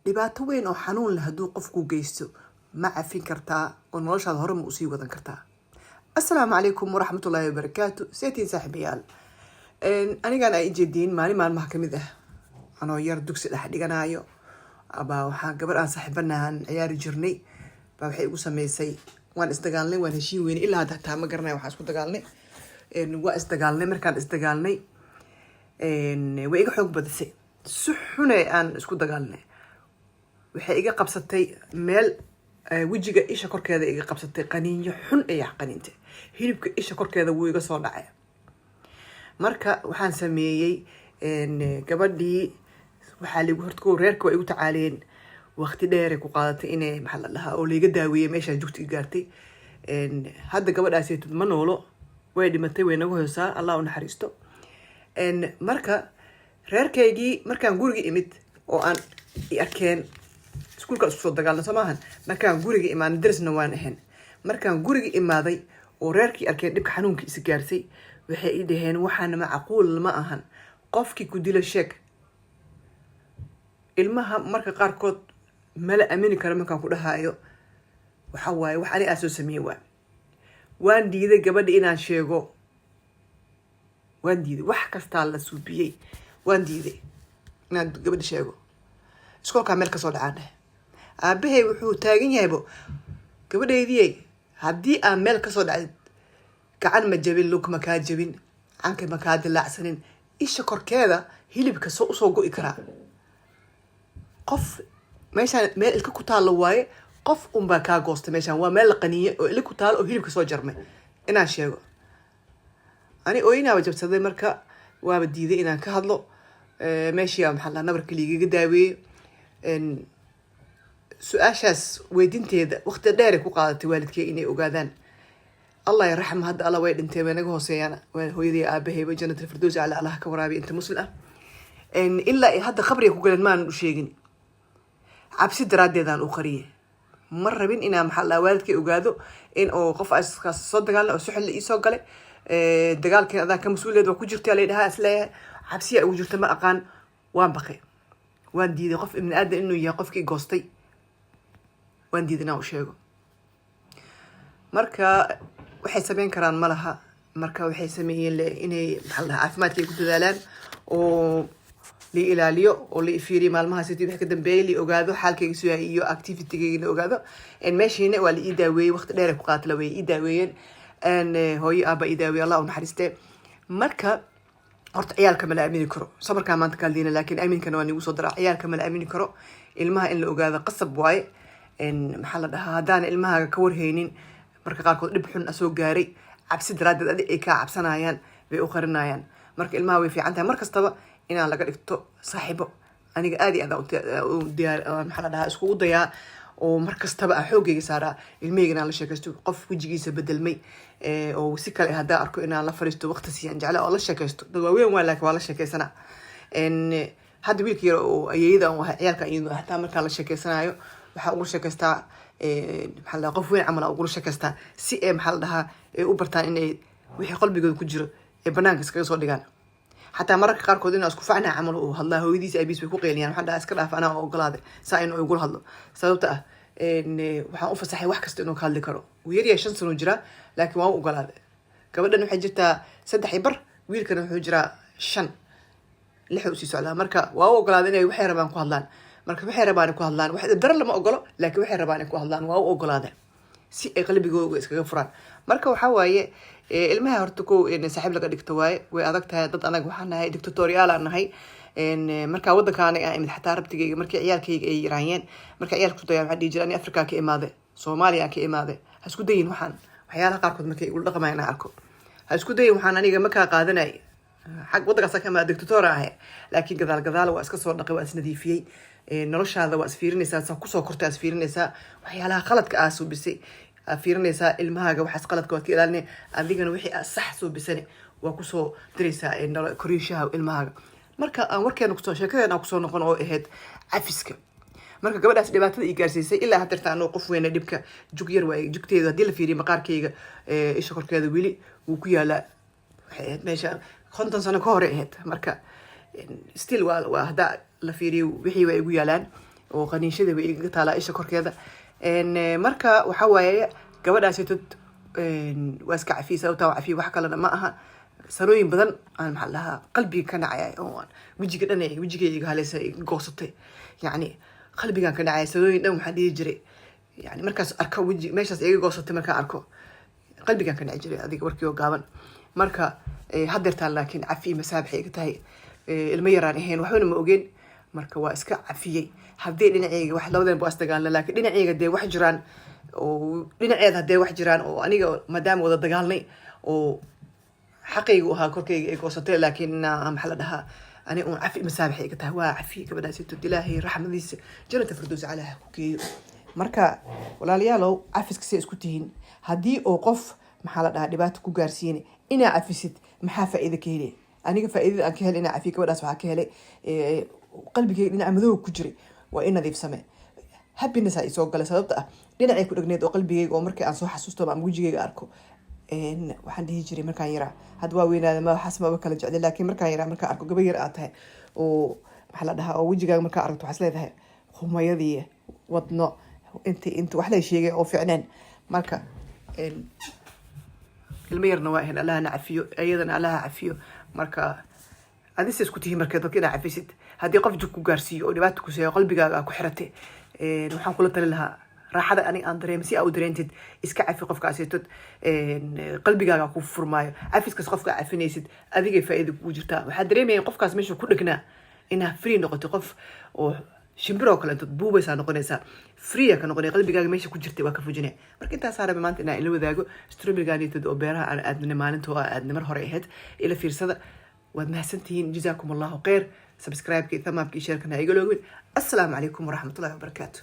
Dhibaato weyn oo xanuun leh hadduu qofku geysto, ma cafin kartaa oo noloshaada hore ma usii wadan kartaa? Assalaamu calaykum waraxmatullaahi wabarakaatu. Seetiin, saaxiibayaal? Anigaan ay jeediin, maalin maalmaha kamid ah, anoo yar, dugsi dhex dhiganaayo abaa, waxaa gabar aan saaxiibanahan ciyaari jirnay baa waxay igu sameysay, waan isdagaalnay, waan heshiin weynay. Ilaa hadda hataa ma garanay waxaan isku dagaalnay. Waa isdagaalnay. Markaan isdagaalnay, way iga xoog badisay. Si xune aan isku dagaalnay. Waxay iga qabsatay meel, wejiga, isha korkeeda iga qabsatay. Qaniinyo xun ayaa qaniintay. Hilibka isha korkeeda wuu iga soo dhacay. Marka waxaan sameeyey, gabadhii waxaa ligu horta ko reerka waa igu tacaaleen. Waqti dheeray ku qaadatay inay, maxaa la dhahaa, oo laiga daaweeyey meeshaa jugta i gaartay. Hadda gabadhaaseytod ma noolo, way dhimatay, way nagu hoysaa, Allah u naxariisto. Marka reerkaygii markaan guriga imid oo aan i arkeen, iskuulka isku soo dagaalna soo maahan, markaan guriga imaaday, darisna waan ahayn, markaan guriga imaaday oo reerkii arkeen dhibka xanuunka isa gaarsay, waxay i dhaheen, "Waxaana macquul ma ahan, qofkii ku dila sheeg." Ilmaha marka qaarkood mala amini karo. Markaan ku dhahaayo, waxa waaye wax ani aa soo sameeyey. Waan diiday gabadha inaan sheego, waan diiday. Wax kastaa la suubiyey, waan diiday inaan gabadha sheego. Iskoolkaa meel kasoo dhacaan dheh. Aabahay wuxuu taagan yahaybo, "Gabadhaydiyey, haddii aan meel kasoo dhacdid, gacan ma jabin, lug ma kaa jabin, canka ma kaa dilaacsanin, isha korkeeda hilibka soo usoo go'i karaa? Qof meeshaan meel ilka ku taallo waaye, qof unbaa kaa goostay. Meeshaan waa meel la qaniye oo ilka ku taalo oo hilibka soo jarmay." Inaan sheego ani ooyinaaba jabsaday. Marka waaba diiday inaan ka hadlo. Meeshii maxaa la nabarka liigaga daaweeyey. Su-aashaas weydinteeda waqti dheeray ku qaadatay waalidkey inay ogaadaan. Allah yaraxma, hadda alla way dhinteen, way naga hooseeyaan. Hooyadii aabahayba janat alfirdows cala Allah ka waraabiya. Inta muslim ah ilaa ay hadda qabriga ku galeen maanan u sheegin. Cabsi daraaddeedaan u qariyay. Ma rabin inaa, maxaa la, waalidkay ogaado in oo qof askaas soo dagaalna oo suxil la iisoo galay. Dagaalkan adaa ka mas-uuliyeed waa ku jirta la dhahaa, isleeyahay. Cabsiyaa ugu jirta, ma aqaan. Waan baqay, waan diiday qof ibni aadan inuu yahay qofkii goostay. Waan diiday inaan u sheego. Marka waxay sameyn karaan ma laha. Marka waxay sameeyeen le inay, maxaa la dhahaa, caafimaadka ay ku dadaalaan oo la ilaaliyo oo la ifiiriyo maalmahaas wixii ka dambeeyay, la ogaado xaalkayga suu yahay iyo activitygayga la ogaado. Meeshiina waa la ii daaweeyey. Waqti dheer ay ku qaatala, way ii daaweeyeen. Hooyo aaba ii daaweeyey, Allah u naxariiste. Marka horta ciyaalka ma la aamini karo. Sabarkaa maanta ka hadlayna, laakiin aaminkana waa nigu soo daraa. Ciyaalka ma la aamini karo. Ilmaha in la ogaado qasab waaye. Maxaa la dhahaa, haddaan ilmahaaga ka warhaynin, marka qaarkood dhib xun asoo gaaray, cabsi daraaddeed adi ay kaa cabsanayaan bay u qarinayaan. Marka ilmaha way fiican tahay mar kastaba inaan laga dhigto saaxiibo. Aniga aad iyo aad aan u diyaar, maxaa la dhahaa, iskugu dayaa oo mar kastaba aan xooggayga saaraa ilmahayga inaan la sheekaysto. Qof wejigiisa bedelmay oo si kale haddaan arko, inaan la fariisto, waqti siiyaan jecla oo la sheekaysto. Dad waaweyn waa, laakiin waa la sheekaysanaa. Hadda wiilka yar oo ayeeyada aan ahay, ciyaalka iyadu hataa markaan la sheekeysanayo, waxaa ugula sheekaystaa, maxaa la dhahaa, qof weyn camal aa ugula sheekaystaa, si ay, maxaa la dhahaa, ay u bartaan inay wixii qalbigooda ku jiro ay banaanka iskaga soo dhigaan. Xataa mararka qaarkood inaa isku facnaa camal uu hadlaa, hooyadiis aabiis way ku qeyliyaan. Waxaan dhahaa, "Iska dhaaf, anaa oo ogolaaday saa inuu igula hadlo." Sababta ah, waxaan u fasaxay wax kasta inuu ka hadli karo. Wuu yaryahay, 5 sano jiraa, laakiin waan u ogolaaday. Gabadhan waxay jirtaa 3.5, wiilkana wuxuu jiraa 5, 6 usii socdaa. Marka waa u ogolaaday inay waxay rabaan ku hadlaan. Marka waxay rabaan ku hadlaan, wax daro lama ogolo, laakiin waxay rabaan inay ku hadlaan waa u ogolaaday, si ay qalbigooga iskaga furaan. Marka waxaa waaye, ilmaha horta ko in saaxiib laga dhigto waaye. Way adag tahay. Dad anaga waxaan nahay dictatorial aan nahay. Markaa waddankaana aan imid, xataa rabtigayga markii ciyaalkayga ay yaraayeen, marka ciyaalka isku dayaan, waxaan dhihi jiray, "Ani Afrikaa ka imaaday, Soomaaliya aan ka imaaday, ha isku dayin waxaan." Waxyaalaha qaarkood markay igula dhaqmayan aan arko, "Ha isku dayin waxaan, aniga makaa qaadanay, xag waddankaas ka imaada, dictator ahay." Laakiin gadaal gadaal waa iska soo dhaqay, waa isnadiifiyey. Noloshaada waa isfiirinaysaa, saa kusoo kortay isfiirinaysaa, waxyaalaha qaladka aa suubisay aa fiirinaysaa. Ilmahaaga waxaas qaladka waad ka ilaalinay, adigana wixii aa sax suubisane waa kusoo diraysaa koriishaha ilmahaaga. Marka aan warkeena kusoo, sheekadeena aan kusoo noqon oo ahayd cafiska. Marka gabadhaas dhibaatada ii gaarsiisay, ilaa hadeerta anoo qof weyna dhibka jug yar waaye jugteeda. Haddii la fiiriyo maqaarkayga, isha korkeeda weli wuu ku yaalaa. Waxay ahayd meesha 50 sano ka hore ahayd. Marka still waa haddaa la fiiriyo wixii waa igu yaalaan. Oo qaniinshada way igaga taalaa isha korkeeda. Marka waxa waaye, gabadhaasitod waa iska cafiyey. Sababtaa waa cafiyey, wax kalena ma aha. Sanooyin badan aan, maxaa la dhahaa, qalbiga ka nacaya oo aan wejiga dhan ay wejigay iga haleysa, iga goosatay. Yacni qalbigaan ka nacaya sanooyin dhan. Waxaan dhihi jiray, yani markaas arko weji meeshaas iga goosatay, markaan arko qalbigaan ka nici jiray. Adiga warkii oo gaaban, marka haddeertaan laakiin cafi masaabaxay iga tahay. Ilmo yaraan ahayn, waxbana ma ogeen, marka waa iska cafiyey. Haddii dhinaceyga wax, labadan waa isdagaalna, laakiin dhinaceyga dee wax jiraan oo dhinaceeda haddee wax jiraan oo aniga maadaama wada dagaalnay oo xaqayga u ahaa korkayga ay goosatay, laakiin maxaa la dhahaa, ani uun cafi masaabaxay iga tahay. Waa cafiye gabadhaasito. Ilaahay raxmadiisa Jannata Firdows calaaha ku geeyo. Marka walaalayaalow, cafiska say isku tihiin? Haddii oo qof, maxaa la dhahaa, dhibaato ku gaarsiiyeen, inaa cafisid maxaa faa'iido ka heli? Aniga faa'iidada aan ka helay inaa cafiyo gabadhaas waxaa ka helay qalbigayga dhinaca madowga ku jiray waa in nadiifsame, happiness aa isoo galay. Sababta ah dhinacay ku dhegneed oo qalbigayga oo markii aan soo xasuusto ama wejigayga arko, waxaan dhihi jiray markaan yaraa, hadda waa weynaada, ma waxaas maba kala jeclay, laakiin markaan yaraa, markaan arko gabar yar aad tahay oo, maxaa la dhahaa, oo wejigaaga markaa aragto, waxaad leedahay humayadii wadno inta inta wax lay sheegay oo ficneen. Marka ilmo yarna waa ahayn. Allahana cafiyo, iyadana Allaha cafiyo. Marka adise isku tihiin marka dadka inaa cafisid? Haddii qof jug ku gaarsiiyo oo dhibaata ku siiyo, qalbigaaga aa ku xiratay, waxaan kula tali lahaa raaxada aniga aan dareemay si aa u dareentid. Iska cafi qofkaasitod, qalbigaaga ku furmaayo. Cafiskaas qofka cafinaysid adigay faa'iida kugu jirtaa. Waxaa dareemaya qofkaas meesha ku dhegnaa inaa free noqotay, qof oo shimbir oo kale intood buubaysaa noqonaysaa, free ka noqonay, qalbigaaga meesha ku jirtay waa ka fujinay. Marka intaasaa rabay maanta inaan ila wadaago strawberryganitod oo beeraha aan aadnay maalinta oo aadnay mar hore ahayd. Ila fiirsada. Waad mahadsantihiin, jazaakum Allahu khayr. Subscribe-ka, thumbs up-ka iyo share-kana iga loogin. Assalaamu calaykum waraxmatullahi wabarakaatu.